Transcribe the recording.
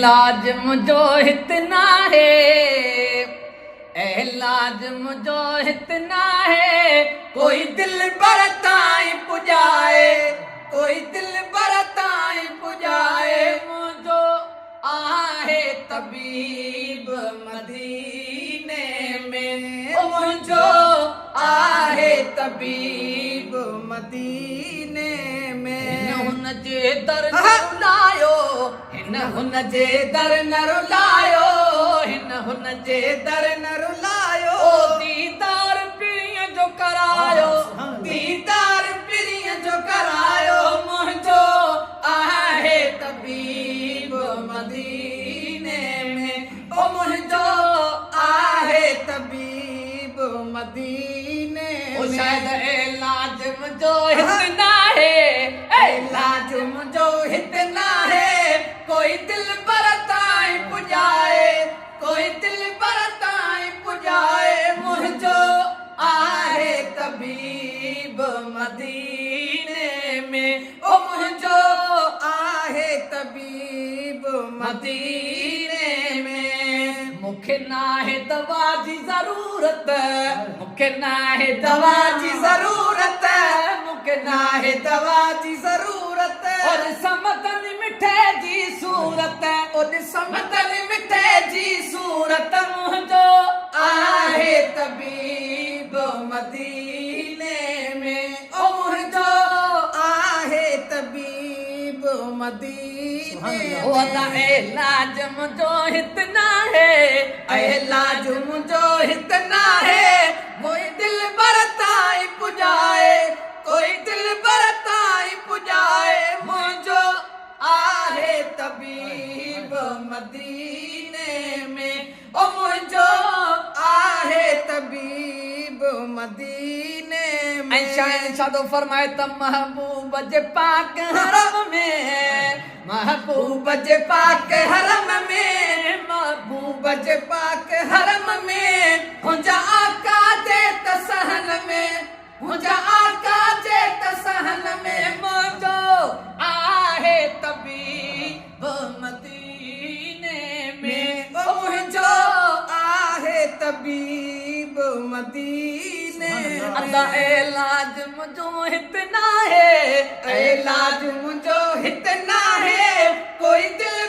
علاج منهنجو هت ناهي، علاج منهنجو هت ناهي، ڪوئي دلبر تائين پڄائي، ڪوئي دلبر تائين پڄائي. منهنجو آهي طبيب مديني ۾، منهنجو آهي طبيب مديني ۾. هن هن جي در نه رلايو، هن هن جي در نه رلايو، هن هن جي در نه رلايو. او ديدار پرينء جو ڪرايو، ديدار پرينء جو ڪرايو. منهنجو آهي طبيب مديني ۾، او منهنجو آهي طبيب مديني او ۾. شايد علاج منهنجو هت ناهي، علاج منهنجو هت ناهي، ڪوئي دلبر تائين پڄائي، ڪوئي دلبر تائين پڄائي. منهنجو آهي طبيب مديني ۾، او منهنجو آهي طبيب مديني ۾. مون کي ناهي دوا جي ضرورت، مون کي ناهي دوا جي ضرورت، مون کي ناهي دوا جي ضرورت. او ڏسان مدني مٺي جي صورت، او ڏسان مدني مٺي جي صورت. منهنجو آهي طبيب مديني ۾، او منهنجو آهي طبيب مديني او ۾. ادا علاج منهنجو هت ناهي، علاج منهنجو هت ناهي، ڪوئي دلبر تائين پڄائي، ڪوئي دلبر تائين پڄائي. منهنجو آهي طبيب مديني ۾، او منهنجو آهي طبيب مديني ۾. ۽ شاعر ڇا ٿو فرمائي ته محبوب جي پاڪ حرم ۾، محبوب جي پاڪ حرم ۾، محبوب جي پاڪ حرم ۾، منهنجا آقا جي ته صحن ۾، منهنجا آقا جي ته صحن ۾. منهنجو آهي طبيب مديني ۾، او منهنجو آهي طبيب مديني ۾. ادا علاج منهنجو هت ناهي، علاج منهنجو هت ناهي، ڪوئي دل